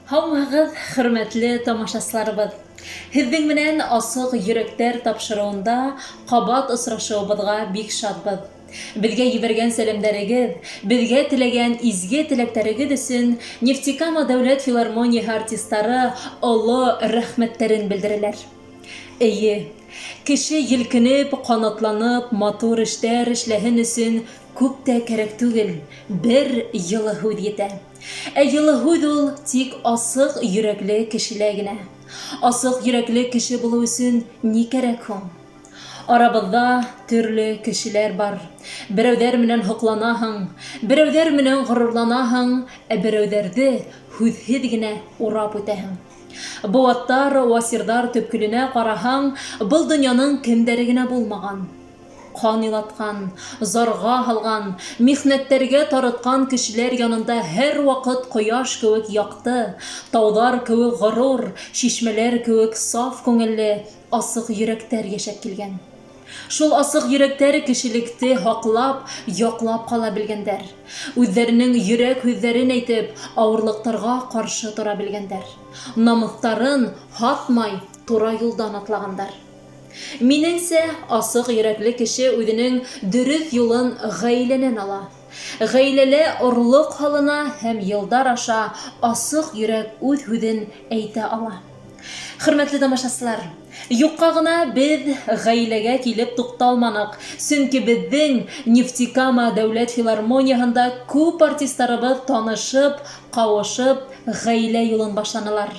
Һаумыһығыҙ, хөрмәтле тамашасыларыбыҙ! Һеҙҙең менән Асыҡ йөрәктәр тапшырыуында ҡабат осрашыуыбыҙға бик шатбыҙ. Беҙгә ебәргән сәләмдәрегеҙ, беҙгә теләгән изге теләктәрегеҙ өсөн Нефтекама дәүләт филармонияһы артистары оло рәхмәттәрен белдерәләр. Эйе, кеше елкенеп, канатланып, матур эштәр эшләһен өсөн күп тә кәрәк түгел, бер йылы һүҙ етә. Ә йылы һүҙ ул тик асыҡ йөрәкле кешелә генә. Асыҡ йөрәкле кеше булыу өсөн ни кәрәк һуң? Арабыҙҙа төрлө кешеләр бар. Берәүҙәр менән һоҡланаһың, берәүҙәр менән ғорурланаһың, ә берәүҙәрҙе һүҙһеҙ генә урап үтәһең. Быуаттар, васирҙар төпкөлөнә ҡараһаң, был донъяның кемдәре генә булмаған. Ҡан илаткан, зарга һалган, михнәттәргә тарыткан кешеләр янында һәрваҡыт кояш кеүек якты, тауҙар кеүек горур, чишмәләр кеүек саф күңелле, асыҡ йөрәктәр йәшәп килгән. Шул асыҡ йөрәктәр кешелекте һаклап, яклап кала белгәндәр. Үҙҙәренең йөрәк һүҙҙәрен әйтеп, авырлыҡтарға ҡаршы тора белгәндәр. Намыҫтарын һатмай, тура юлдан атлагандар. Минеңсә, асыҡ йөрәкле кеше үҙенең дөрөҫ юлын гаиләнән ала. Гаиләлә орлоҡ һалына һәм йылдар аша асыҡ йөрәк үҙ һүҙен әйтә ала. Хөрмәтле тамашасылар, юкка гына без гаиләгә килеп тукталманык, сөнки беҙҙең Нефтекама дәүләт филармонияһында күп артистларыбыҙ танышып, кавышып, гаилә юлын башланылар.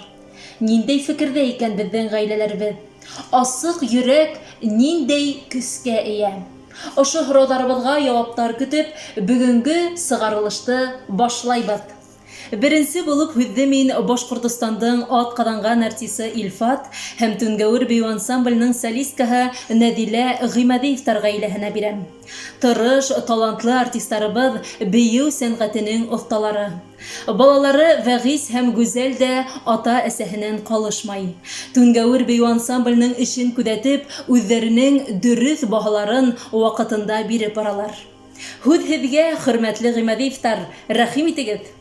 Ниндәй фекерҙә икән беҙҙең ғаиләләребеҙ? Асыҡ йөрәк ниндәй көскә эйә? Ошо һорауҙарыбыҙға яуаптар көтөп, бөгөнгө сығарылышты башлайбыҙ. Беренсе булып һүҙҙе мин Башҡортостандың атҡаҙанған артисы Илфат һәм Түнгәүер бейеү ансамблының солисткаһы Нәҙилә Ғимаҙиевтар ғаиләһенә бирәм. Тырыш, талантлы артистарыбыҙ, бейеү сәнғәтенең оҫталары. Балалары Вәгыйз һәм Гүзәл дә ата-әсәһенән калышмай. Түнгәүер бейү ансамбленең эшен күҙәтеп, үзләренең дөрөҫ баһаларын вакытында биреп баралар. Һүҙ һеҙгә, хөрмәтле Гыймадиевтар, рәхим итегеҙ!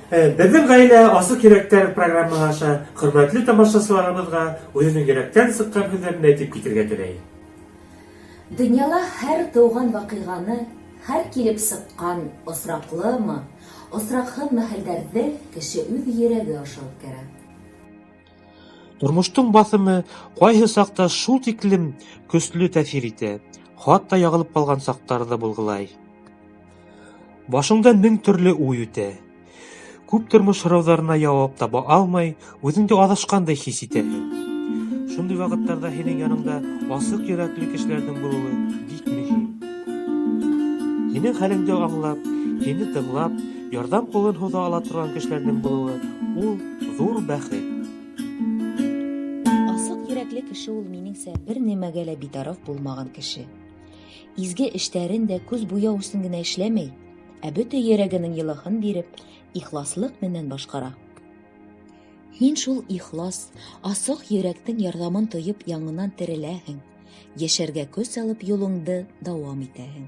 Беҙҙең ғаилә Асыҡ йөрәктәр программаһы аша хөрмәтле тамашасыларыбыҙға үҙенең йөрәктән сыҡҡан һүҙҙәрен әйтеп китергә теләй. Дөньяла һәр тыуған ваҡиғаны, һәр килеп сыҡҡан осраҡлымы, осраҡһыҙмы хәлдәрҙе кеше үҙ йөрәге аша үткәрә. Тормоштоң баҫымы ҡайһы саҡта шул тиклем көслө тәьҫир итә, хатта яғылып ҡалған саҡтар ҙа булғылай. Башыңдан мең төрлө уй үтә. Күп тормош һорауҙарына яуап таба алмай, үҙеңде аҙашҡандай хис итәһең. Шундай ваҡыттарҙа һинең яныңда асыҡ йөрәкле кешеләрҙең булыуы бик мөһим. Һинең хәлеңде аңлап, һине тыңлап, ярҙам ҡулын һуҙа ала торған кешеләрҙең булыуы ул ҙур бәхет. Асыҡ йөрәкле кеше ул, минеңсә, бер нимәгә лә битараф булмаған кеше. Изге эштәрен дә күз буяу өсөн генә эшләмәй, ә бөтә йөрәгенең йылыһын биреп, ихласлык менән башҡара. Һин шул ихлас, асыҡ йөрәктең ярҙамын тоеп яңынан тереләһең, йәшәргә көс алып юлыңды дауам итәһең.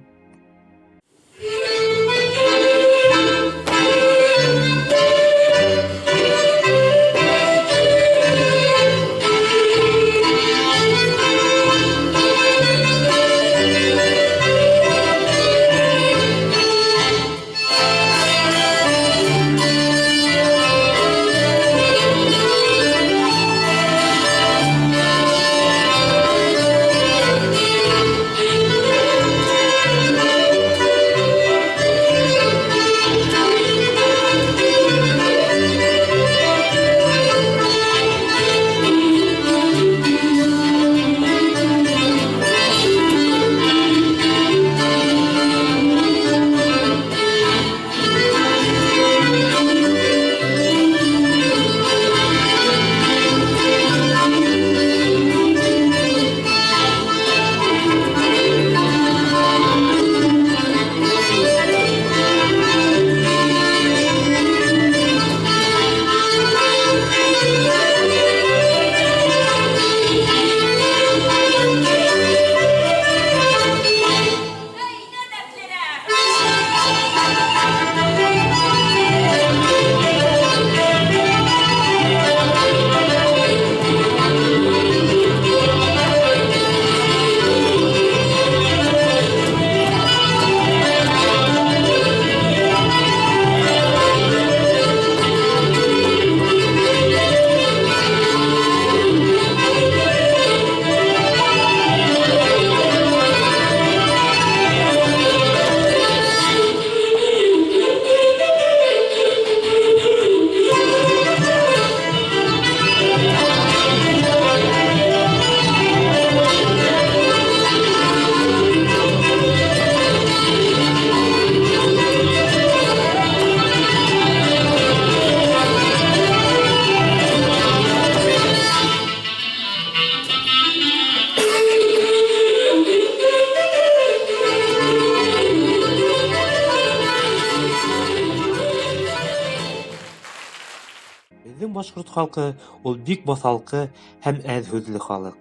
Беҙҙең башҡорт халҡы ул бик баҫалҡы һәм әҙ һүҙле халыҡ.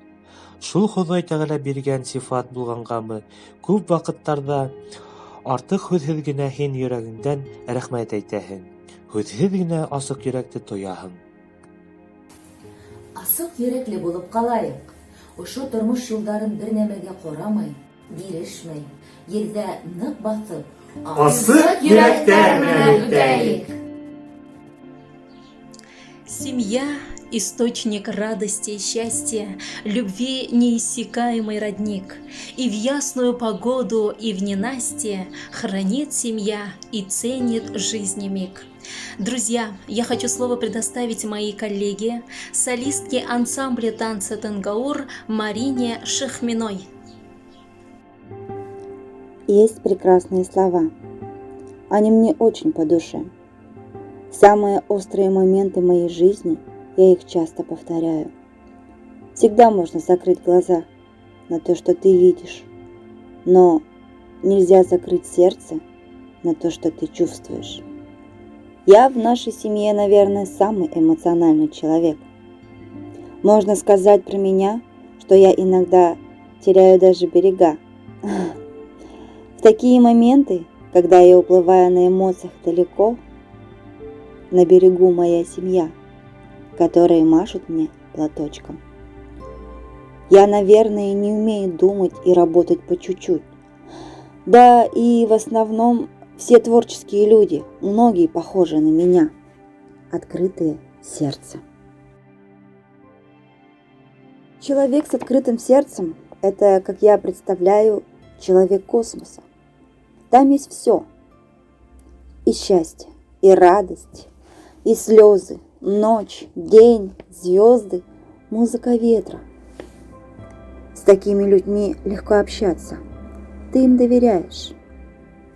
Шул Хоҙай Тәғәлә биргән сифат булғанғамы, күп ваҡыттарҙа артыҡ һүҙһеҙ генә һин йөрәгеңдән рәхмәт әйтәһең, һүҙһеҙ генә асыҡ йөрәкте тояһың. Асыҡ йөрәкле булып ҡалайыҡ. Ошо тормош юлдарын бер нәмәгә ҡарамай, бирешмәй, ерҙә ныҡ баҫып, Асыҡ йөрәктәр менән үтәйек. Семья – источник радости и счастья, любви неиссякаемый родник. И в ясную погоду, и в ненастье хранит семья и ценит жизни миг. Друзья, я хочу слово предоставить моей коллеге, солистке ансамбля танца «Тенгаур» Марине Шахминой. Есть прекрасные слова. Они мне очень по душе. Самые острые моменты моей жизни я их часто повторяю. Всегда можно закрыть глаза на то, что ты видишь, но нельзя закрыть сердце на то, что ты чувствуешь. Я в нашей семье, наверное, самый эмоциональный человек. Можно сказать про меня, что я иногда теряю даже берега. В такие моменты, когда я уплываю на эмоциях далеко, на берегу моя семья, которые машут мне платочком. Я, наверное, не умею думать и работать по чуть-чуть. Да и в основном все творческие люди, многие похожи на меня. Открытые сердце. Человек с открытым сердцем – это, как я представляю, человек космоса. Там есть все. И счастье, и радость, и слезы, ночь, день, звезды, музыка ветра. С такими людьми легко общаться. Ты им доверяешь.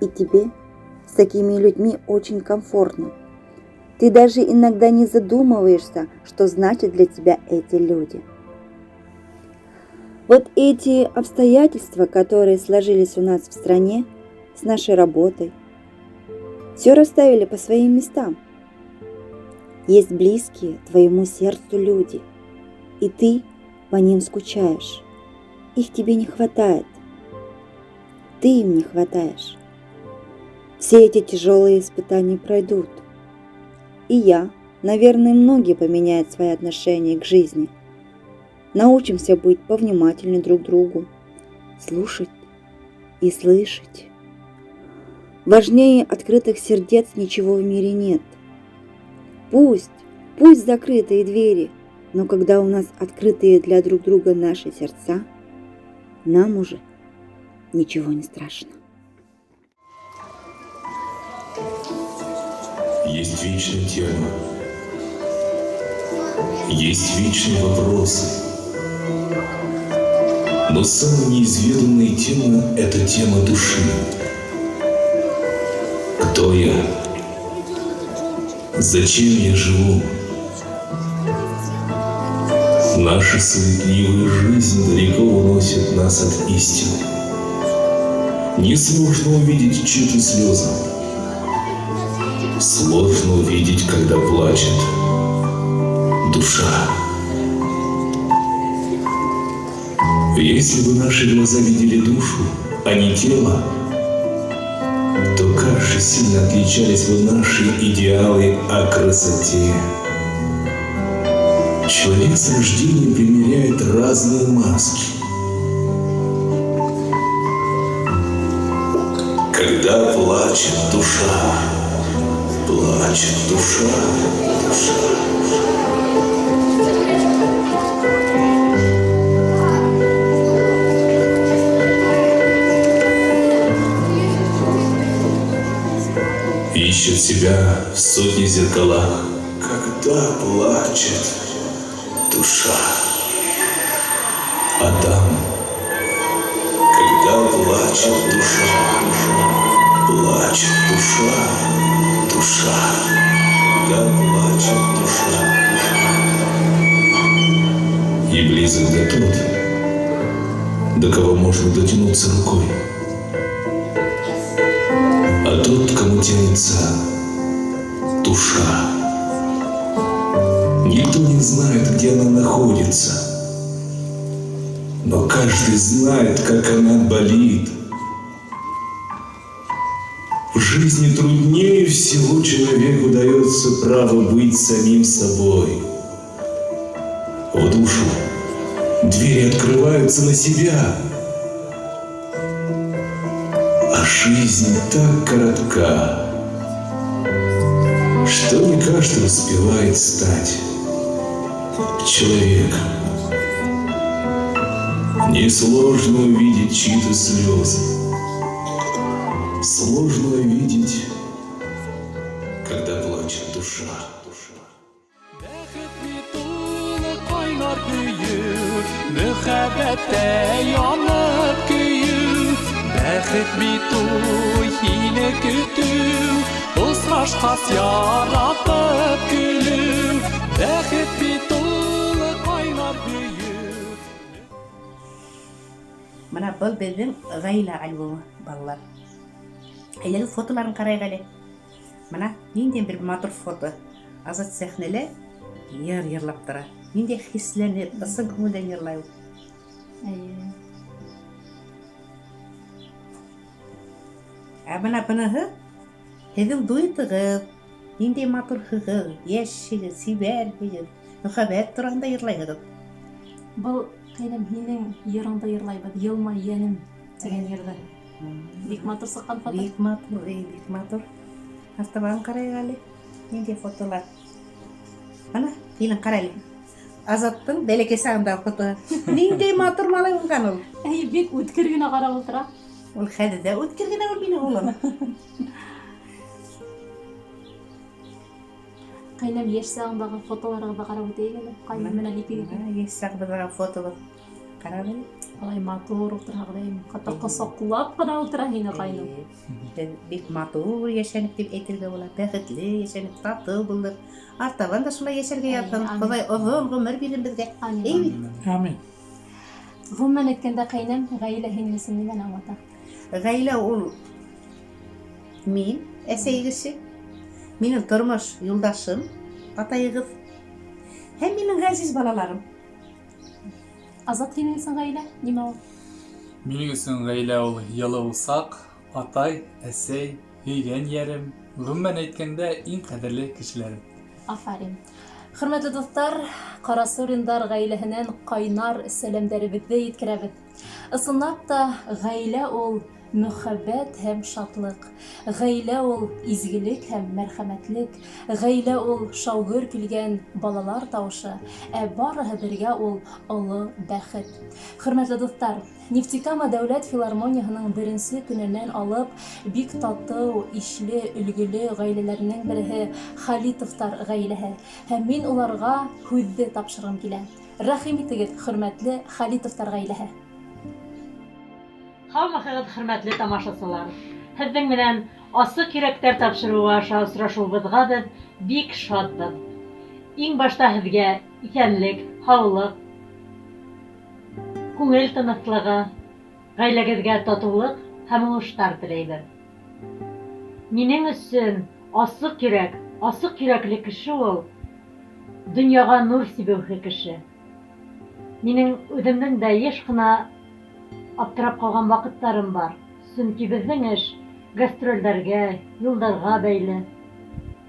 И тебе с такими людьми очень комфортно. Ты даже иногда не задумываешься, что значат для тебя эти люди. Вот эти обстоятельства, которые сложились у нас в стране, с нашей работой, все расставили по своим местам. Есть близкие твоему сердцу люди, и ты по ним скучаешь. Их тебе не хватает. Ты им не хватаешь. Все эти тяжелые испытания пройдут. И я, наверное, многие поменяют свои отношения к жизни. Научимся быть повнимательнее друг к другу, слушать и слышать. Важнее открытых сердец ничего в мире нет. Пусть, пусть закрытые двери, но когда у нас открытые для друг друга наши сердца, нам уже ничего не страшно. Есть вечная тема. Есть вечные вопросы. Но самая неизведанная тема – это тема души. Кто я? Зачем я живу? Наша суетливая жизнь далеко уносит нас от истины. Несложно увидеть чьи-то слезы. Сложно увидеть, когда плачет душа. Если бы наши глаза видели душу, а не тело, то как же сильно отличались бы наши идеалы о красоте. Человек с рождения примеряет разные маски. Когда плачет душа, плачет душа, душа. Ищет себя в сотни зеркалах, когда плачет душа. А там, когда плачет душа, плачет душа, душа, когда плачет душа. И близок да тот, до кого можно дотянуться рукой. А тот, кому тянется душа. Никто не знает, где она находится. Но каждый знает, как она болит. В жизни труднее всего человеку дается право быть самим собой. В душу двери открываются на себя. А жизнь так коротка, что не каждый успевает стать человеком. Несложно увидеть чьи-то слезы. Сложно увидеть, когда плачет душа. Бәхет бит ул кайнар көю, Мәхәббәттә янып көю. Бәхет бит ул һине көтөү, Осрашҡас яратып көлөү. Бәхет бит ул кайнар көю. Мына был беҙҙең ғаилә альбомы, балалар. Әйҙәгеҙ фотоларын ҡарайыҡ әле. Мына ниндәй бер матур фото. Азат сәхнәлә йыр йырлап тора. Ниндәй хисләнеп, ысын күңелдән йырлай ул. Әйе. Ә бына быныһы һеҙҙең дуэтығыҙ. Ниндәй матурһығыҙ, йәшһегеҙ, сибәрһегеҙ. Мөхәббәт тураһында йырлайһығыҙ. Был ҡәйнәм һинең йырыңды йырлайбыҙ, Йылмай йәнем тигән йырҙы. Бик матур сыҡҡан фото. Бик матур, эй, бик матур. Артабан ҡарайыҡ әле. Ниндәй фотолар. Ана, килен ҡара әле. Азаттың бәләкәй сағындағы фото. Ниндәй матур малай булған ул. Әй, бик үткер генә ҡарап ултыра. Ул хәҙер ҙә үткер генә ул минең улым. Ҡәйнәм йәш сағындағы фотоларығыҙҙы ҡарап үтәйек әле. Ҡайным менән икегеҙ. Йәш сағыбыҙҙағы фотобыҙ. Ҡара әле. Алай матур ултырһағыҙ, әй, хатта ҡосаҡлап ҡына ултыра һине ҡайным. Беҙ бик матур йәшәнек тип әйтергә була. Бәхетле йәшәнек, татыу булдыҡ. Артабан да шулай йәшәргә Әй, яҙһын. амин. Хоҙай оҙон ғүмер бирһен беҙгә. Амин. Әй бит. Амин. Ғөмүмән әйткәндә, ҡәйнәм, ғаилә һинең өсөн нимәне аңлата? Ғаилә ул мин, әсәй кеше, минең тормош юлдашым, атайығыҙ һәм минең ғәзиз балаларым. Азат, һинең өсөн ғаилә нимә ул? Минең өсөн ғаилә ул йылы усаҡ, атай, әсәй, һөйгән йәрем, ғөмүмән әйткәндә, иң ҡәҙерле кешеләрем. Афарин. Хөрмәтле дуҫтар, Ҡарасуриндар ғаиләһенән ҡайнар сәләмдәребеҙҙе еткерәбеҙ. Ысынлап та, ғаилә ул мөхәббәт һәм шатлыҡ. Ғаилә ул изгелек һәм мәрхәмәтлек. Ғаилә ул шаугөр килгән балалар тауышы, ә барыһы бергә ул оло бәхет. Хөрмәтле дуҫтар, Нефтекама дәүләт филармонияһының беренсе көнөнән алып бик татыу, ишле, өлгөлө ғаиләләренең береһе Халитовтар ғаиләһе. Һәм мин уларға һүҙҙе тапшырғым килә. Рәхим итегеҙ, хөрмәтле Халитовтар ғаиләһе. Һаумыһығыҙ, хөрмәтле тамашасылар. Һеҙҙең менән Асыҡ йөрәктәр тапшырыуы аша осрашыуыбыҙға беҙ бик шатбыҙ. Иң башта һеҙгә иҫәнлек, һаулыҡ, күңел тыныслығы, ғаиләгеҙгә татыулыҡ һәм уңыштар теләйбеҙ. Минең өсөн асыҡ йөрәк, асыҡ йөрәкле кеше ул донъяға нур сибеүсе кеше. Минең үҙемдең дә йыш ҡына аптырап ҡалған ваҡыттарым бар. Сөнки беҙҙең эш гастролдәргә, юлдарға бәйле.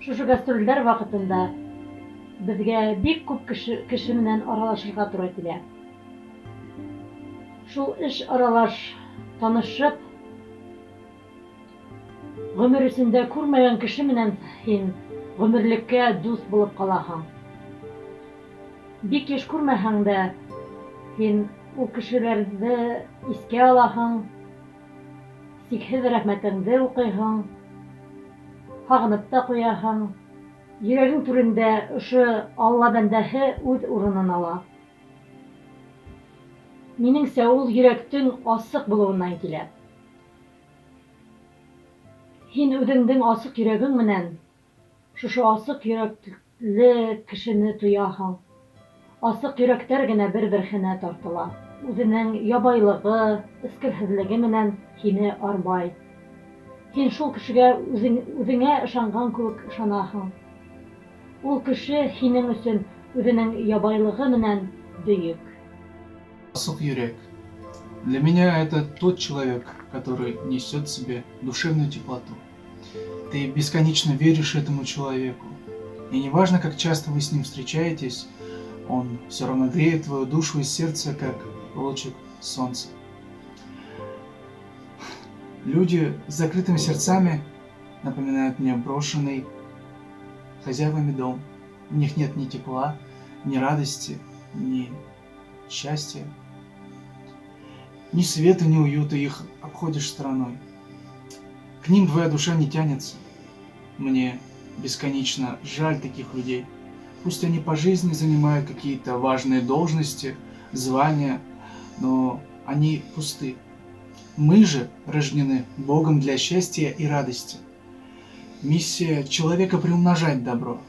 Шушы гастролдәр ваҡытында беҙгә бик күп кеше менән аралашырға тура килә. Шул эш аралаш танышып, ғүмер эсендә күрмәгән кеше менән һин ғүмерлеккә дуҫ булып ҡалаһың. Бик йыш күрмәһәң дә, һин ул кешеләрҙе иҫкә алаһың, сикһеҙ рәхмәтеңде уҡыйһың, һағынып та ҡуяһың. Йөрәгең түрендә ошо Алла бәндәһе үҙ урынын ала. Минеңсә, ул йөрәктең асыҡ булыуынан килә. Һин үҙеңдең асыҡ йөрәгең менән шушы асыҡ йөрәкле кешене тояһың. Асыҡ йөрәктәр генә бер-береһенә тартыла. Үҙенең ябайлығы, эскерһеҙлеге менән һине арбай. Һин шул кешегә үҙеңә ышанған кеүек ышанаһың. Ул кеше һинең өсөн үзенең ябайлыгы менән бөек. Асыҡ йөрәк. Для меня это тот человек, который несет в себе душевную теплоту. Ты бесконечно веришь этому человеку. И неважно, как часто вы с ним встречаетесь, он все равно греет твою душу и сердце, как лучик солнца. Люди с закрытыми сердцами напоминают мне брошенный хозяевами дом. В них нет ни тепла, ни радости, ни счастья, ни света, ни уюта, их обходишь стороной. К ним твоя душа не тянется. Мне бесконечно жаль таких людей. Пусть они по жизни занимают какие-то важные должности, звания, но они пусты. Мы же рождены Богом для счастья и радости. Миссия человека приумножать добро.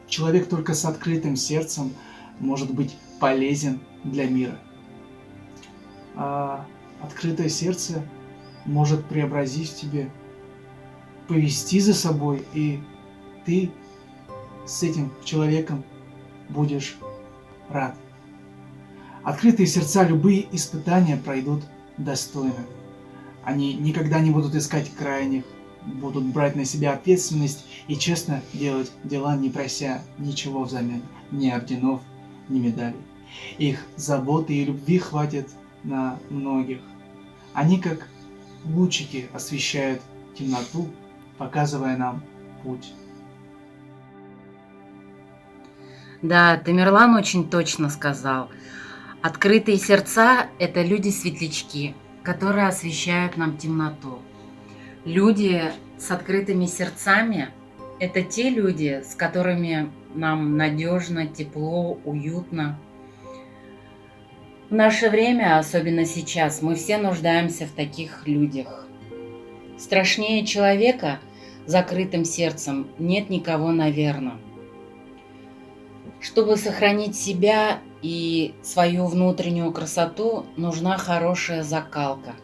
Человек только с открытым сердцем может быть полезен для мира. А открытое сердце может преобразить в тебе, повести за собой, и ты с этим человеком будешь рад. Открытые сердца любые испытания пройдут достойно. Они никогда не будут искать крайних, будут брать на себя ответственность и честно делать дела, не прося ничего взамен, ни орденов, ни медалей. Их заботы и любви хватит на многих. Они как лучики освещают темноту, показывая нам путь. Да, Тамерлан очень точно сказал. Открытые сердца – это люди-светлячки, которые освещают нам темноту. Люди с открытыми сердцами – это те люди, с которыми нам надежно, тепло, уютно. В наше время, особенно сейчас, мы все нуждаемся в таких людях. Страшнее человека с закрытым сердцем нет никого, наверное. Чтобы сохранить себя и свою внутреннюю красоту, нужна хорошая закалка.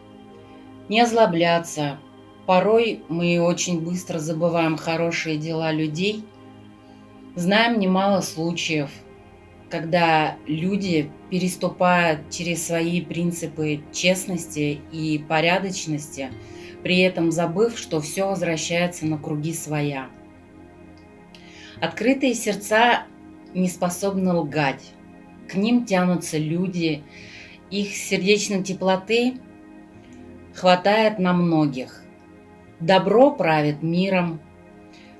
Не озлобляться. Порой мы очень быстро забываем хорошие дела людей. Знаем немало случаев, когда люди переступают через свои принципы честности и порядочности, при этом забыв, что все возвращается на круги своя. Открытые сердца не способны лгать. К ним тянутся люди, их сердечной теплоты хватает на многих. Добро правит миром.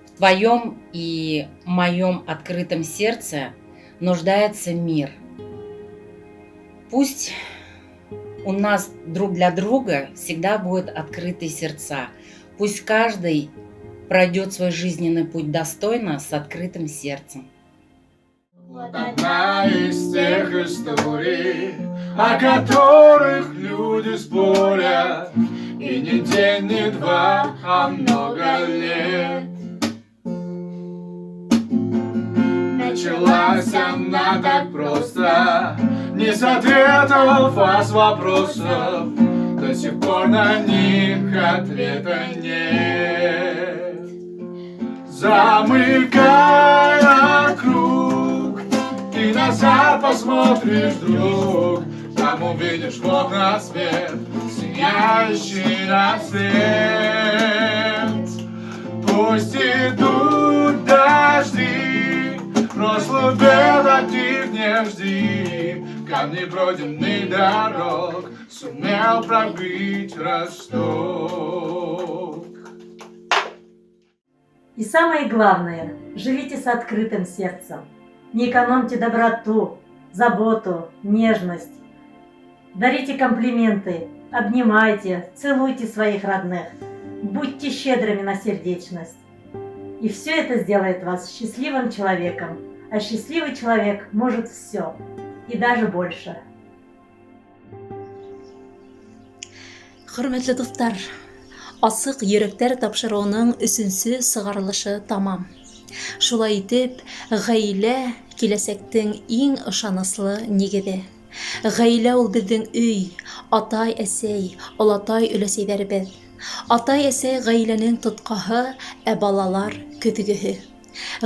В твоем и моем открытом сердце нуждается мир. Пусть у нас друг для друга всегда будут открытые сердца. Пусть каждый пройдет свой жизненный путь достойно с открытым сердцем. Вот одна из тех историй, о которых люди спорят, и не день, не два, а много лет. Началась она так просто, не с ответов, а с вопросов. До сих пор на них ответа нет. Замыкая круг, ты назад посмотришь вдруг, там увидишь в окна свет, сияющий рассвет. Пусть идут дожди, прошлых бед от них не жди. Камни пройденных дорог сумел пробить росток. И самое главное, живите с открытым сердцем. Не экономьте доброту, заботу, нежность. Дарите комплименты, обнимайте, целуйте своих родных. Будьте щедрыми на сердечность. И все это сделает вас счастливым человеком. А счастливый человек может все, и даже больше. Хөрмәтле дуслар, Асык йөрәкләр тапшыруының өченче сыгарылышы тамам. Шулай итеп, гаилә киләсәктең иң ышанычлы нигезе. Гаилә ул безнең өй, атай, әсәй, олатай, өләсәйләребез. Атай, әсәй гаиләнең тоткаһы, ә балалар көҙгөһө.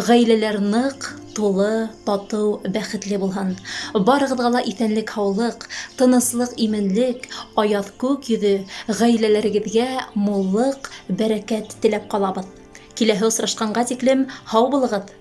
Гаиләләр нык, тулы, татыу, бәхетле булһын. Барыгыҙға ла иҫәнлек-һаулыҡ, тыныслыҡ, именлек, аяҙ күк йөҙө, гаиләләрегеҙгә муллыҡ, бәрәкәт теләп ҡалабыҙ. Киләһе осрашҡанға тиклем һау булығыҙ!